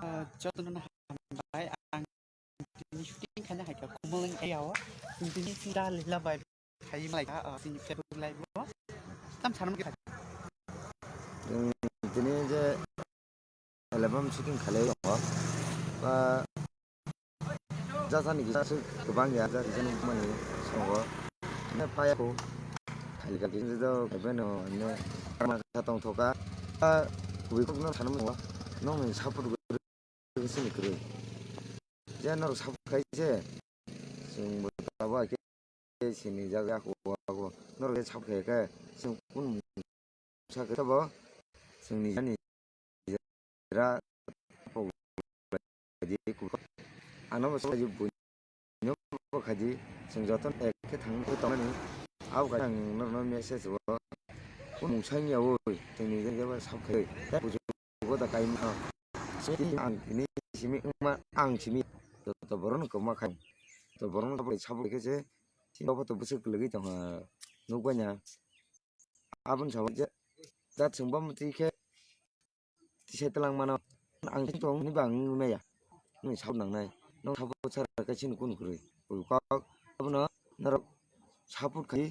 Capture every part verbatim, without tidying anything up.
Ah, jotono hambai, ang tini shooting khaina hai kha Khumulwng area o. Tini sida lila bai khai malai kha, ah, tini Facebook live o. Tam sanam kha. Tini je album shooting khalai tongo. Ba jasani kisa se kwbang ya, jasa kisa nung mani songo. Ne paya ko. Khali khali kisa do kebeno ne ma kha tong thoka. Ba kubui kok no sanam mo. Nong ni support sini kwrwi. Je norok sabo khai se, chwng bo tabuk hai khe sini jaga ako ako. Norok je sabo khai khe, chwng kunu mungsa khe sabo, chwng ni jani ra pok di ku. Ano bo sabo je buino bo khai di, chwng joto ek khe thang khe tongmani. Abo khai ang norokno message bo, kunu mungsa wngya oi, chwng ni jaga sabo khai. Bo da kaima. Simi ang tini simi wngma ang simi. To borokno kwma khai. To borokno sabo sabo khe se. Sini bo to bwswk kwlwgwi tongkha. Nukbaina. Aboni sabo je. Jat sungba mutwi khe. Tisai twlang mano. Ang tong ni bang nai ya. Nung sabo nangnai. Nung sabo sara khe sini kun kwrwi. Oi kok. Abono norok support khai.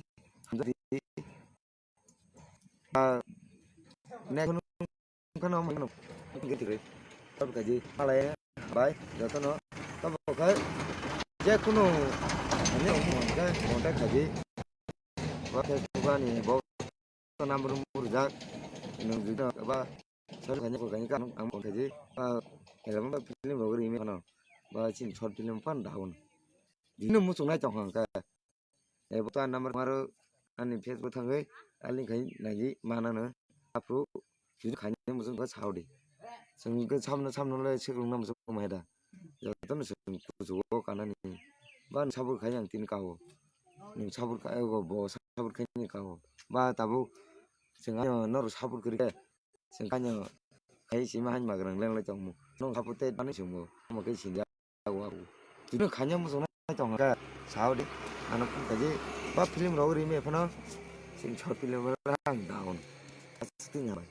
Hamjadi. Ah, next phano mano. Kaji malai bai jotono. Tabo khe je kunu ani contact khaji. Ba Facebook ani bo number murjak. Nung jino ba sal khani ko khani kan ang phone khaji. Ah, album ba film rok ri mi phano. Ba chin short film phan daun. Dino muchung nai tong kha. Ebo ta number maro ani Facebook thangwi alink khai nai manano. Aphuru judi khaina muchung kha saudi. Chwng khe samno samno le siklwng na muchung mai da. Jotono chwng kuchugo kanani. Ba ni sabur khai ang tini kao. Ni sabur khai go bo sabur khai ni kao. Ba tabuk chwng ano noro sabur kri khe. Chwng kanya khai sima hai magrang leng lai tongmo. Nong hapu te dani chwngmo. Mo khe sinja agu agu. Tino khanya mo songnai tong kha. Saudi. Ano kun kaji. Ba film rok ri me phano. Sing short film rang down. Asting hai.